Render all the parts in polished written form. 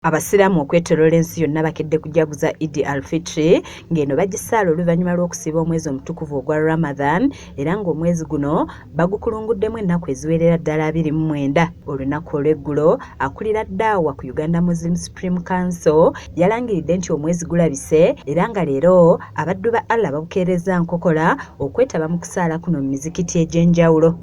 Abasiraamu okwetoloola ensi yonna bakedde kujaguza Eid al-Fitri ng'eno bagisaala oluvannyuma lw'okusiiba omwezi omutukuvu ogwa Ramadhan era ng'omwezi guno bagukulunguddemu ennaku eziwerera ddala 29. Olunaku olw'eggulo akulira Daawa ku Uganda Muslim Supreme Council yalangiridde nti omwezi gulabise era nga leero abaddu ba Allah babukeerezza nkokola okwetaba mu kusaala kuno mu mizikiti egy'enjawulo.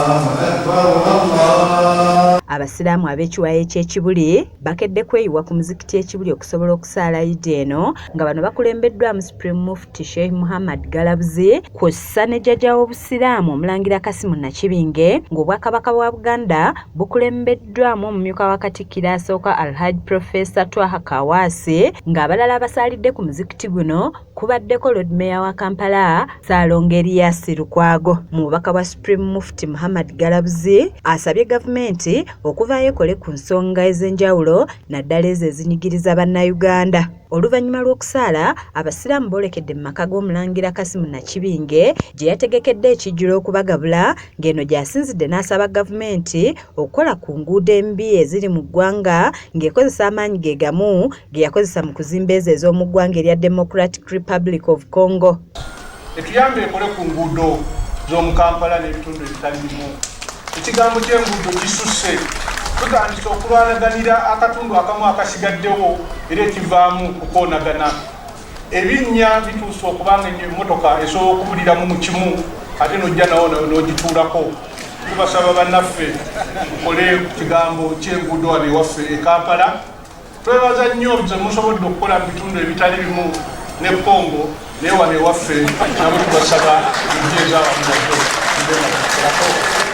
Abasiraamu ab'ekiwayi eky'e Kibuli bakedde kweyiwa ku muzikiti e Kibuli okusobola okusaala Idi eno nga bano bakulembeddwamu Supreme Mufti Sheikh Muhammad Galabuzi kw'ossa ne jjajja w'Obusiraamu Omulangira Kasimu Nakibinge ng'Obwakabaka bwa Buganda bukulembeddwamu omumyuka wa Katikkiro asooka Alhaj Professor Twaha Kawaasi ng'abalala abasaalidde ku muzikiti guno kubaddeko Lord Mayor wa Kampala Ssaalongo Erias Lukwago. Mu bubaka bwa Supreme Mufti Muhammad Galabuzi asabye gavumenti okuvaayo ekole ku nsonga ez'enjawulo naddala ezo ezinyigiriza Bannayuganda. Oluvannyuma lw'okusaala, Abasiraamu boolekedde mu maka g'Omulangira Kasimu Nakibinge gye yategekedde ekijjulo okubagabula ng'eno gy'asinzidde n'asaba gavumenti okukola ku nguudo embi eziri mu ggwanga ng'ekozesa amaanyi ge gamu ge yakozesa mu kuzimba ezo ez'omu ggwanga erya Democratic Republic of Congo. Etuyambe ekole ku nguudo z'omu Kampala n'ebitundu ebitali bimu. Ekigambo ky'enguudo kisusse. Tutandise okulwanaganira akatundu akamu akasigaddewo era ekivaamu kukoonagana. Ebinnya bituuse okuba nga emmotoka esobola okubuliramu mu kimu ate n'ojja nawo n'ogituulako. Tubasaba bannaffe mukole ku kigambo ky'enguudo wano ewaffe e Kampala. Twebaza nnyo ze musobodde okukola mu bitundu ebitali bimu ne Congo naye wano ewaffe nabo tubasaba mujje ezaawamu nazo.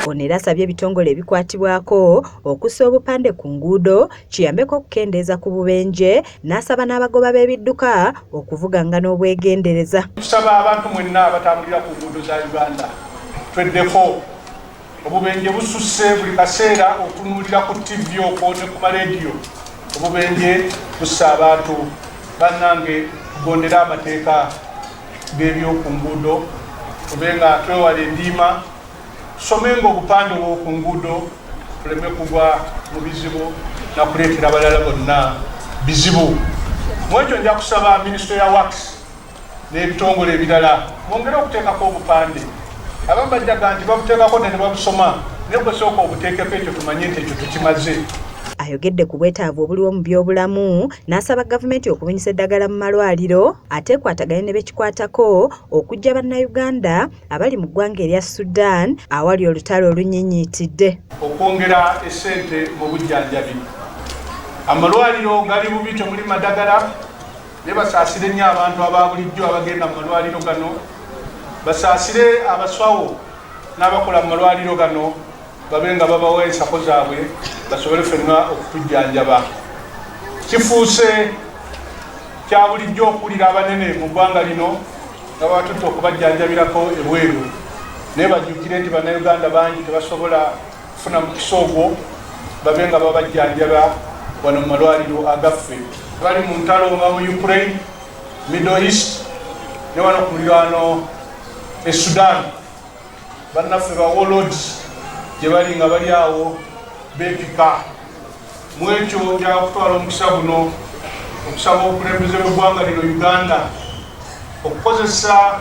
Ono era asabye ebitongole ebikwatibwako okussa obupande ku nguudo kiyambeko okukendeeza ku bubenje n'asaba n'abagoba b'ebidduka okuvuganga n'obwegendereza. Tusaba abantu mwenna abatambulira ku nguudo za Uganda tweddeko. Obubenje bususse buli kaseera otunuulira ku ttivi okwo ne ku maleediyo obubenje bussa abantu. Bannange tugondere amateeka g'ebyoku nguudo tube nga twewala endiima, tusomenga obupande obw'oku nguudo tuleme kugwa mu bizibu na kuleetera balala bonna bizibu. Mu ekyo nja kusaba minisitule ya Works n'ebitongole ebirala mwongere okuteekako obupande. Abamu bajjaga nti babuteekako ne babusoma naye gwe sooka obuteekeko ekyo tumanye nti ekyo tukimaze. Ayogedde ku bwetaavu obuliwo mu byobulamu n'asaba gavumenti okubunyisa eddagala mu malwaliro ate ekwatagane ne bekikwatako okuggya Bannayuganda abali mu ggwanga erya Sudan awali olutalo olunyinyiitidde. Okwongera essente mu bujjanjabi. Amalwaliro gali bubi temuli madagala. Naye basaasire nnyo abantu aba bulijjo abagenda mu malwaliro gano, basaasire abasawo n'abakola mu malwaliro gano, babe nga babawa ensako zaabwe basobole ffenna okutujjanjaba. Kifuuse kya bulijjo okuwulira abanene mu ggwanga lino nga babatutte okubajjanjabirako ebweru, naye bajjukire nti Bannayuganda bangi tebasobola kufuna mukisa ogwo babe nga babajjanjaba wano mu malwaliro agaffe. Bali mu ntalo nga mu Ukraine, Middle East ne wano ku muliraano e Sudan. Bannaffe ba warlords gye bali nga bali awo beepika. Mu ekyo njagala kutwala omukisa guno okusaba obukulembeze bw'eggwanga lino Uganda okukozesa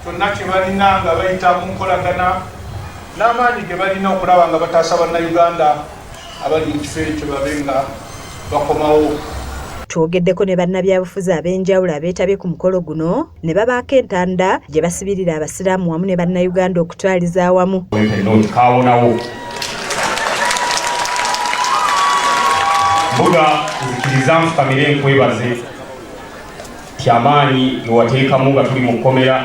kyonna kye balina nga bayita mu nkolagana n'amaanyi ge balina okulaba nga bataasa Bannayuganda abali mu kifo ekyo babe nga bakomawo. Twogeddeko ne bannabyabufuzi ab'enjawulo abeetabye ku mukolo guno ne babaako entanda gye basibirira Abasiraamu wamu ne Bannayuganda okutwaliza awamu. Kawonawo mbuga nzikiriza nfukamire nkwebaze nti amaanyi ge wateekamu nga tuli mu kkomera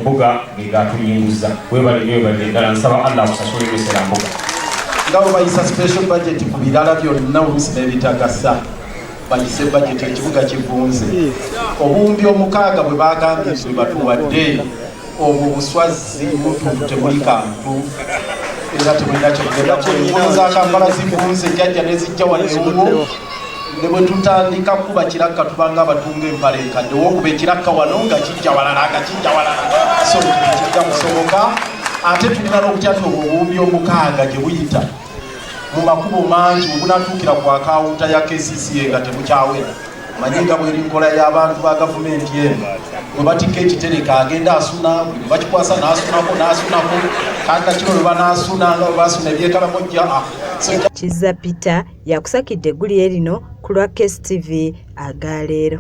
Mbuga ge gatuyinguza. Webale nyo webalire ddala nsaba Allah akusasule Mister Mbuga. Nga bwe bayisa special budget ku birala byonna oluusi n'ebitagasa, bayise budget ekibuga kivunze. Obuwumbi 6 bwe baagambye nti bwe batuwadde, obwo buswazzi butuufu temuli kantu era temulina kyekugenda. Enguudo za Kampala zivunze, jjajja ne zijja wano ewuwo. Ne bwe tutandika kukuba kirakka tubanga abatunga empale enkadde, wokuba ekirakka wano nga kijja walala, nga kijja walala, so kijja kusoboka. Ate tulina n'okutya nti obwo obuwumbi 6 gye buyita Mu makubo mangi bwe bunatuukira ku akawunta ya KCCA nga tebukyawera. Manyi nga bweri nkola y'abantu ba gavumenti eno, bwe batikka ekitereka agenda asuna, buli bakikwasa n'asunako n'asunako, kandi nakino bwe banaasuna nga bwe basuna ebyekalamojja. Kizza Peter yakusakidde eggulire lino ku lwa KSTV agaleero.